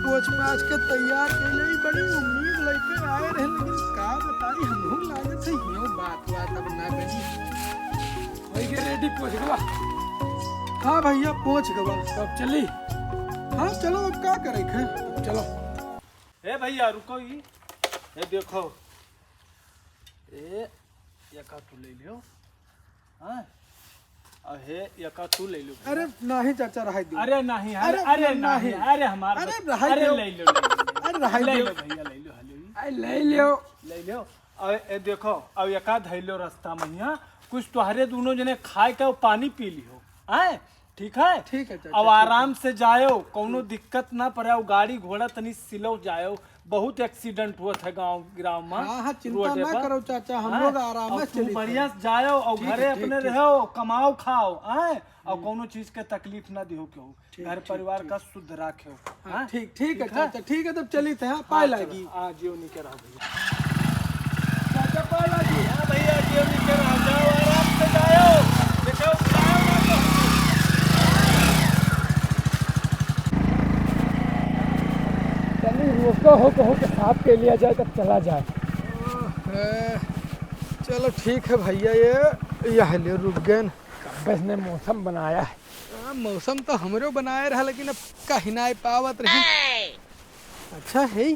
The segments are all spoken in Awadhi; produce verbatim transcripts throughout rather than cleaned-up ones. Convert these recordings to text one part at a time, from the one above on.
पोछ पाछ के तैयार कइले ही, बड़ी उम्मीद लइके आए रहे, लेकिन का बताई, हमहू लागत है हियो बात बात अब ना बनी। होइ गए ready पोछवा। हाँ भइया, पोछ गवा। तब चली। हाँ चलो, अब का करे खे? चलो। ए भइया रुको, ई ए देखो, ए एका तू ले लियो। हाँ? अहे, एका तू ले लो भइया। अरे नाहीं चाचा, रहाई दियो। अरे नाहीं, अरे, अरे अरे नाहीं, नाहीं। अरे हमार अरे बस-, रहाई अरे दियो। ले लो, ले लो। अरे रहाई ले दियो। लो भइया, ले लो, ले लो। अरे ले लियो। ले लियो। अरे ए देखो, अब एका धइ लो रास्ता में हियाँ, कुछ तोहरे दुनो जने खाए के पानी पी लियो। आए? ठीक है? ठीक है चाचा, अब ठीक है। आराम से जायो, कौनो दिक्कत ना पड़े, गाड़ी घोड़ा तनी slow जायो, बहुत accident होत है गाँव गिराव में, हाँ, हाँ, चिंता रोडे ना पर। करो चाचा, हम हाँ, लोग आराम और से तू चली बढ़िया थे। से जाओ और ठीक घरे है, ठीक, अपने ठीक। रहो, कमाओ खाओ, हैं? और हम्म। कौनो चीज के तकलीफ ना दिहो केहू। ठीक, घर ठीक, परिवार ठीक। का शुद्ध राखो, हाँ, हाँ? ठीक, ठीक है ठीक है? चाचा, ठीक है, तब चली थे, हाँ, हाँ, पाए चलो, लागी। हाँ, जियो निके रहो भइया। चाचा, पाए लागी। हाँ भइया, जियो निके रहो, जाओ आराम से जाओ, देखो, खाओ ना तो। तनी रोको हो, कहो के साफ के लिया जाए, तब चला जाए। ओह, चलो ठीक है भइया, ये, यह ले रुक गए न। कब्बे से ने मौसम बनाया है। हाँ, मौसम तो हमरो बनाए रहा, लेकिन अब कहीं ना पावत रही। अच्छा है,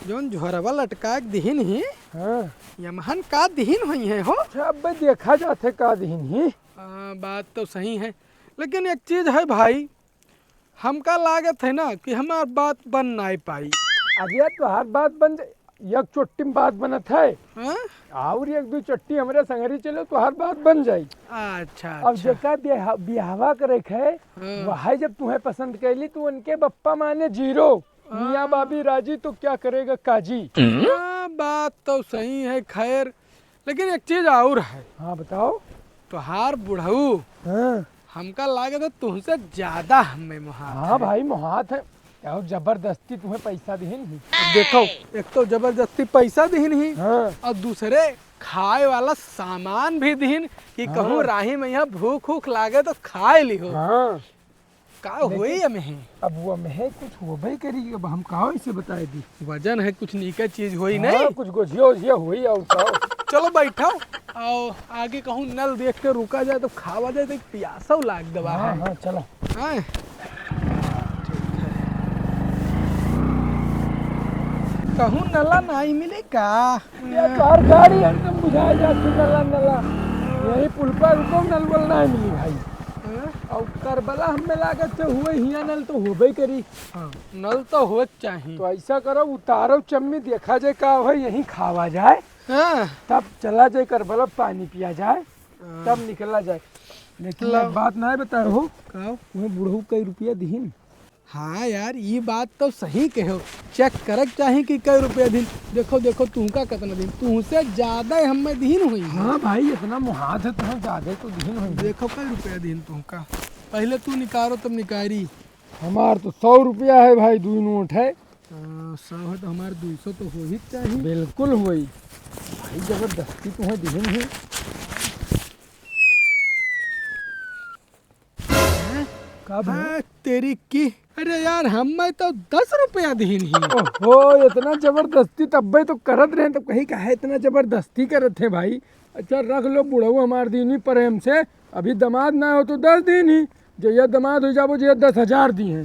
जौन झोरवा लटका के दिहिन ही, हाँ। यमहन का दिहिन होई है हो? अच्छा, अब देखा जात है का दिहिन ही। हाँ, बात तो सही है, लेकिन एक चीज है भाई, हमका लागत है ना कि हमार बात बन नाई पाई। अरे यार, तोहार बात बन जाई, एक चोट्टी में बात बनत है। हाँ? और एक दो चोट्टी हमरे संगरी चलो, तोहार बात बन जाई। अच्छा, अब अच्छा। जेका बियाह-, बियाहवा करे के है, हाँ। वही जब तुहें पसंद कैली, तो उनके बप्पा माने जीरो। हाँ। मियाँ बाबी राजी तो क्या करेगा काजी। हाँ, बात तो सही है। खैर, लेकिन एक चीज और है। हाँ, बताओ। तोहार बुढ़ऊ हाँ। हमका लागत है तुमसे ज्यादा हमें मोहात हाँ है। भाई, मोहात है। और जबरदस्ती तुम्हें पैसा दिहिन ही। अब देखो, एक तो जबरदस्ती पैसा दिहिन ही हाँ। और दूसरे खाए वाला सामान भी दिहिन कि हाँ। कहूँ राही में यहाँ भूख ऊख लागे तो खाए लिहो। हाँ। का लेकिन होई एमें? अब वो में कुछ होबे करी, अब हम का इसे बताए दी। वजन है, कुछ नीके चीज होई हाँ, नहीं? कुछ गोझिया ओझिया होई और का। चलो बैठो, आओ आगे कहूँ नल देख के रुका जाए तो खावा जाए, तो एक पियासो लाग गवा हाँ, है। हाँ, चलो। हाँ। कहूँ नला नहीं मिले का? ये तोहर गाड़ी हरदम बुझाए जात है, नला, नला। यही पुल पर रुको, नल वल नहीं मिली भाई। हाँ? और करबला हमें लागत से हुए हिया नल तो होबे करी। हाँ, नल तो होए के चाही। तो ऐसा करो, उतारो चम्मी, देखा जाए का है, यहीं खावा जाए। हाँ। तब चला जाए करबला, पानी पिया जाए, हाँ। तब निकला जाए। लेकिन ला। एक बात नहीं बता रहो, का? वह बुढ़ऊ कई रुपया दिहिन। हाँ यार, ई बात तो सही कहो। चेक करे के चाही कि कई रुपया दिन। देखो, देखो, तुहका कितना दिन, तुहसे ज्यादा हमें दिन हुई है। हाँ भाई, इतना मुहाद है, तुहसे ज्यादा तो दिन हुई है। देखो, कई रुपया दिन तुहका। पहले तू निकालो, तब निकारी। हमार तो सौ रुपया है भाई, दो नोट है। हाँ, सौ है तो हमार दो सौ तो हो ही चाहिए। बिल्कुल होई। भाई, जबरदस्ती तुहें दिन है। हैं? का भइया? हाँ, तेरी की। अरे यार, हमें तो दस रुपया दिहिन ही। ओहो, इतना जबरदस्ती तब्बे तो करत रहे, तब कहीं काहे इतना जबरदस्ती करत है भाई? अच्छा, रख लो बुढ़ऊ हमार दीनी प्रेम से, अभी दामाद ना हो तो दस दीन ही, जो ये दामाद हो जाबो, जो ये दस हजार दी हैं।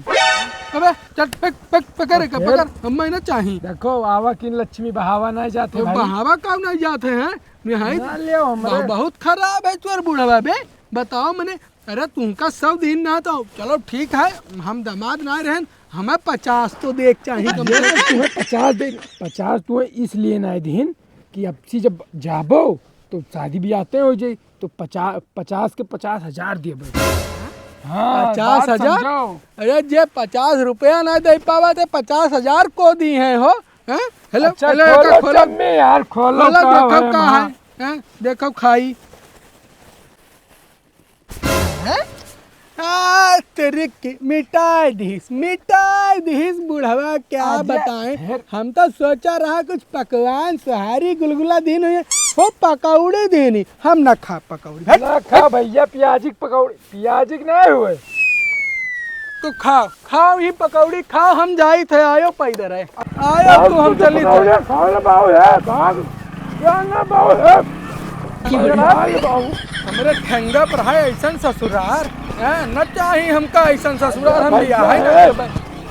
अबे, चल, पक, पक, पकड़ के, फिर? पकड़, हमें ना चाही। देखो, आवा किन लक्ष्मी बहावा ना जाते भाई। बहावा काम ना जाते हैं, निहाई ना ले हमरे। बहु-, बहुत खराब है तोर बुढ़वा बे। बताओ मने, अरे तुमका सौ दिन ना तो चलो ठीक है, हम दामाद ना रहन, हमें पचास तो देख चाही कम से ये कम। तुम्हें पचास दे, पचास तुम्हें इसलिए ना दिन कि अब सी जब जाबो तो शादी भी आते हो जाई, तो पचास, पचास के पचास हजार दिए भाई। हाँ, पचास हजार? बात समझाओ। अरे जे पचास रुपया ना दे पावा ते पचास हजार को दी है हो, हैं? हेलो, अच्छा, हेलो, खोलो खोलो। चम्मी यार, खोलो, खोलो, का देखो है का माँ? है, हैं? देखो खाई। हैं? आ, तेरे के मिटाई दिहिस, मिटाई दिहिस बुढ़वा, क्या अरे, बताएं? हेर। हम तो सोचा रहा कुछ पकवान, सोहारी, गुलगुला दिन हुए, हो पकौड़ी देनी, हम ना खा पकौड़ी। हट, ना खा हट। भइया, प्याजी के पकौड़ी, प्याजी के नहीं हुए। तू खाओ, खाओ ही पकौड़ी खाओ, हम जाइत है, आयो पैदर है, आयो तू, हम चली थे। खाओ ना बाबू है, खाओ। क्या ना बाबू है? अरे बाबू, हमरे ठेंगा पर है ऐसन ससुरार, हैं? न चाही हमका ऐसन ससुरार, हम भाई, बियाह है ना करबै।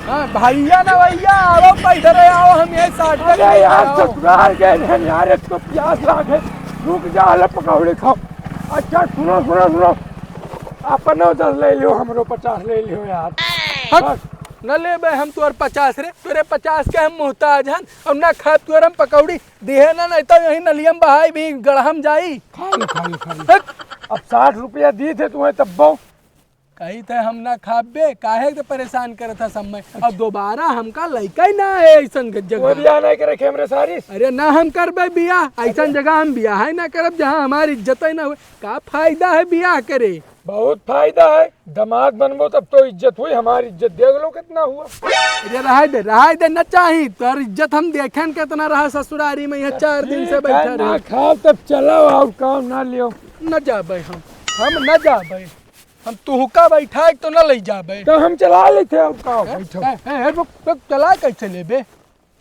हाँ, भैया ना भैया, आओ पैदर है, आओ, हम यही साथ में अरे यार, आओ। ससुरार गए हैं यार, एक तो प्यास लागे, रुक जा, ले पकौड़े खाओ। अच्छा, सुनो, सुनो, सुनो, अपनो दस ले लियो, हमरो पचास ले लियो यार। हट, बस। न लेबे हम तोर पचास रे, तोरे पचास के हम मोहताज हन, अब ना खाब तोर हम पकौड़ी, दिहे ना, नहीं तो यही नलियम बहाई भी गड़हम जाई। खा लो, खा लो, खा लो। हट। अब साठ रुपया दी थे तुम्हें तब्बो। कही थे हम ना खाबे, काहे के परेशान करत है सब में? अब दोबारा हमका लइका ही ना है ऐसन ग-, जगह। कोई बियाह नहीं करे खेमरे सारिस। अरे ना हम करबे बियाह, ऐसन जगह हम बियाह ही ना करब जहाँ हमारी इज्जत ही ना हुए। का फायदा है बियाह करे? बहुत फायदा है, दामाद बनबो तब तो इज्जत हुई, हमारी इज्जत देख लो कितना हुआ। अरे रहाई दे, रहाई दे, न चाही तोर इज्जत हम देखेन कितना रहा ससुरारी में, यहाँ चार दिन से ठीक है, बैठा ना रहे। खाओ तब चलो, और काम ना लियो। न जाबे हम, हम न जाबे। हम तुहका बैठाए तो न ले जाबे। तो हम चला लेते हैं, अब का हैं? बैठो। हैं, हैं, हैं, रुक, रुक, चला कैसे लेबे?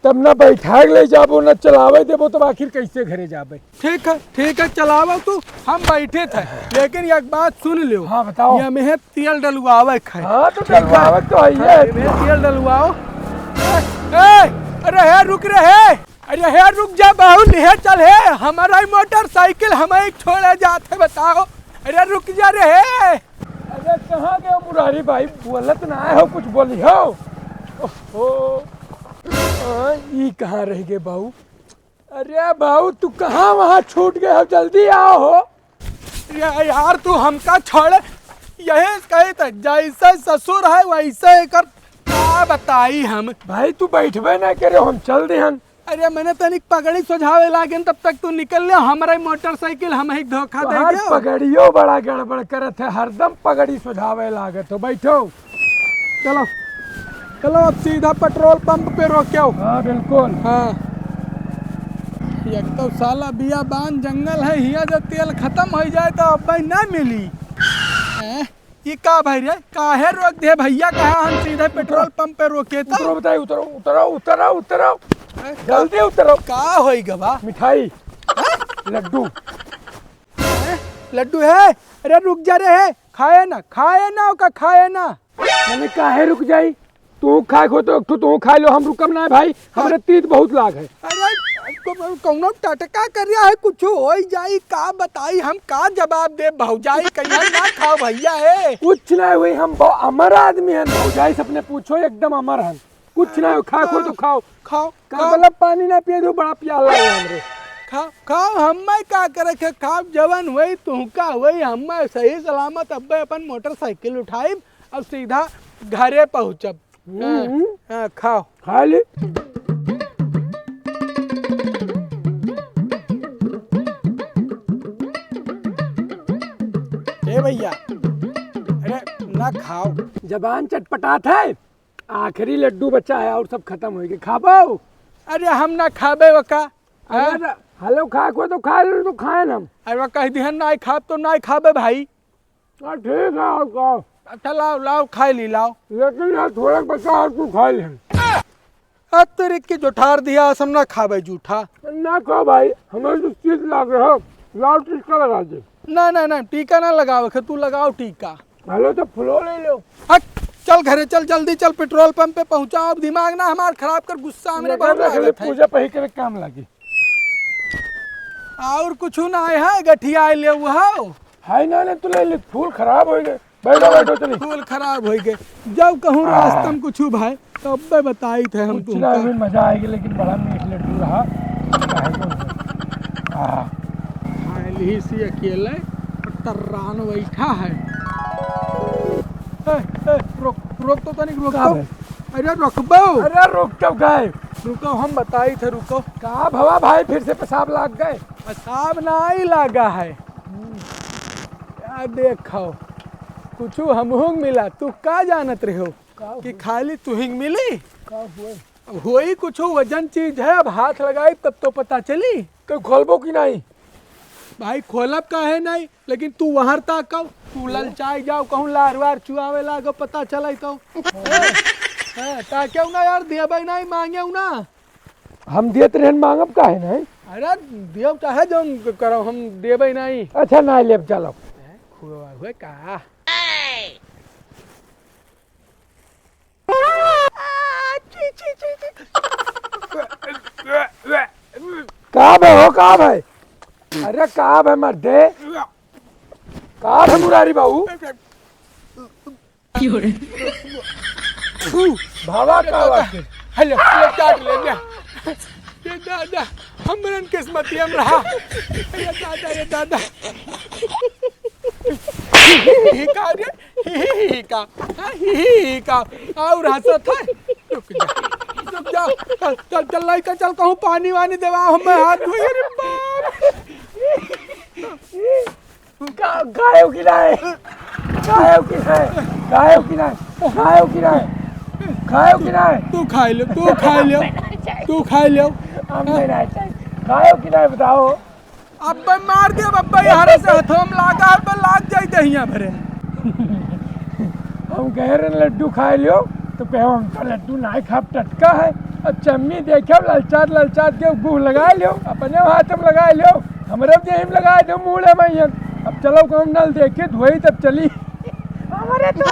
तब ना बैठाए ले जाबो, ना चलावे देबो, तब आखिर कैसे घरे जाबे? ठीक है, ठीक है, चलावो तू, हम बैठे थे, लेकिन एक बात सुन लियो। हाँ, बताओ। ये में है तेल डलवावे के है। हाँ, तो ठीक है। डलवावे तो है ये। हाँ, ये में तेल डलवाओ। ए, ए, अरे हे, रुक रे हे। अरे हे रुक जा बहू, लिहे चल हे, हमारा ही मोटरसाइकिल हम ही छोड़े जात है, बताओ। अरे रुक जा रे हे। अरे कहाँ गए मुरारी भाई, बोलत ना हो, कुछ बोली हो। ओहो, हाँ, ई कहाँ रह गए बाऊ? अरे बाऊ तू कहाँ वहाँ छूट गए हो, जल्दी आओ हो। अरे यार तू हमका छोड़े, यही कही था जैसे ससुर है वैसे एकर का बताई हम। भाई तू बैठबे ना करे, हम चल दे हन। अरे, मैंने तनिक पगड़ी सोझावे लागेन, तब तक तू निकल ले। हमरा ही मोटरसाइकिल हम ही धोखा दे तोहार दियो। पगड़ियो बड़ा गड़बड़ करत है, हरदम पगड़ी सोझावे लागत हो। बैठो। चलो, चलो, अब सीधा पेट्रोल पंप पे रोक्यो। हाँ, बिल्कुल। हाँ। एक तो साला बियाबान जंगल है, हियाँ जब तेल खतम होइ जाए तो अब भाई ना मिली। हैं? ई का भाई रे, काहे रोक दे भैया? कहा हम सीधे पेट्रोल पंप पे रोके तो? उतरो बताई, उतरो, उतरो, उतरो, उतरो। हैं? जल्दी उतरो। का होई गवा? मिठाई। हैं? लड्डू। हैं? लड्डू है? अरे रुक जा रे, है। खाए ना, खाए ना, ओका खाए ना। मैंने काहे रुक जाई? तू खाए खो तो एक ठो तू खाए लो, हम रुकम ना भाई, हमरे तीत बहुत लाग है। अरे, को-, कौनो टटका कर रहा है, कुछ हो जाई, का बताई, हम का जवाब दे भौजाई, कहिया ना खाओ भैया, ए। कुछ ना हुई, हम ब-, अमर आदमी हैं, भौजाई से अपने पूछो, एकदम अमर हैं, कुछ ना हो, खा खो तो खाओ। खाओ, का खाओ। मतलब पानी ना पिए दो, बड़ा प्याला है हमरे। खाओ, खाओ, हम मैं का करे के, खाओ, जवन हुई, तुहका हुई, हम मैं सही सलामत अब्बे अपन मोटरसाइकिल उठाई और सीधा घरे पहुँचब। हम्म। हाँ, हाँ, खाओ। खा ले। ए भैया, अरे ना खाओ। जबान चटपटात है, आखिरी लड्डू बचा है और सब खतम होइगे, खाबो? अरे हम ना खाबे वका। अरे हाँ? ना, हलो खा को तो खा ले, तो खाए ना हम। अरे वह कह दिहन ना खाब तो ना खाबे भाई। हाँ, ठीक है, और का? अच्छा, लाओ, लाओ, खाई ली, लाओ। लेकिन यार, थोड़ा बचा और तू खा ले। आ, तेरे के जो ठार दिया, असम ना खाबे जूठा। ना खा भाई, हमें तो चीज लाग रहा, लाओ टीका लगा दे। ना, ना, ना, टीका ना लगावे के, तू लगाओ टीका। हेलो, तो फुलो ले लो। हट, चल घरे, चल, जल्दी चल, पेट्रोल पंप पे पहुंचा। अब दिमाग ना हमार खराब कर, गुस्सा हमरे बहुत लागत है। पूजा पही करे काम लागी। और कुछ ना है, गठिया ले वो हो। हाय ना, ले तू ले ले, फूल खराब हो गए। बैठो, बैठो, चली। फूल खराब हो गए। जब कहूँ आ। रास्ता में कुछ भाई, तो अब्बे बताई थे हम कुछ तुमका। ना, अभी मजा आएगी, लेकिन बड़ा मीठ लड्डू रहा। काहे को नहीं? आ। खाए ली सी अकेले, टर्रान बैठा है। ए, ए, रोक, रोक तो तनिक, रोक का तो। भाई? अरे, रोकबो। अरे, रोक तो गए। रुको, हम बताई थे, रुको। का भवा भाई, फिर से पेशाब लाग गए? पेशाब ना ही लागा है। हम्म। या देखो, कुछु हमहूँ मिला, तू का जानत रहो का कि हुई? खाली तुहिंग मिली? का हुए? अब होई कुछु वजन चीज है, अब हाथ लगाई तब तो पता चली। तो खोलबो कि नहीं? भाई खोलब काहे नहीं, लेकिन तू वहाँ ताकव, तू ललचाई जाओ, कहूँ लार वार चुआवे लागो, पता चले तो। हैं? हैं? ता क्यों ना यार, देबे नहीं, मांगे ना। हम देत रहन, मांगब काहे नहीं? अरे देव चाहे जौन करो, हम देबे नहीं। अच्छा, ना लेब, चलो। हैं? खुआ हुए का? का बे हो, का बे? अरे का बे मर्दे? का बे मुरारी बाबू? भावा का बात है? हेलो, ले काट ले, ले। ये दादा, हमरन किस्मतिया में रहा। ये दादा, ये दादा। ही का रे? ही, ही, ही का? हाँ, ही, ही, ही का? और हंसत है? रुक जा, रुक जा। चल, चल, चल, लइका, चल, कहूँ पानी वानी देवा, हमें हाथ धोई। अरे बाप। का, खायो कि नहीं? खायो कि नहीं? खायो कि नहीं? खायो कि नहीं? खायो कि नहीं? तू खाई ले, तू खाई ले, तू खाई ले। हम नहीं रहते। खायो कि नहीं बताओ? अब्बे मार दे, अब्बे यहाँ से हथवा में लागा, अब्बे लाग जाई दहिया भरे। हम कहे रहे लड्डू खाए लियो, तो कहे हम तो लड्डू नहीं खाब, टटका है। अब चम्मी देखे ललचात ललचात के गुह लगा लियो, अपने हाथ में लगा लियो, हमरे देह में लगा दो मूड़े में। अब चलो कहूँ नल देखी धोई तब चली। हमारे तो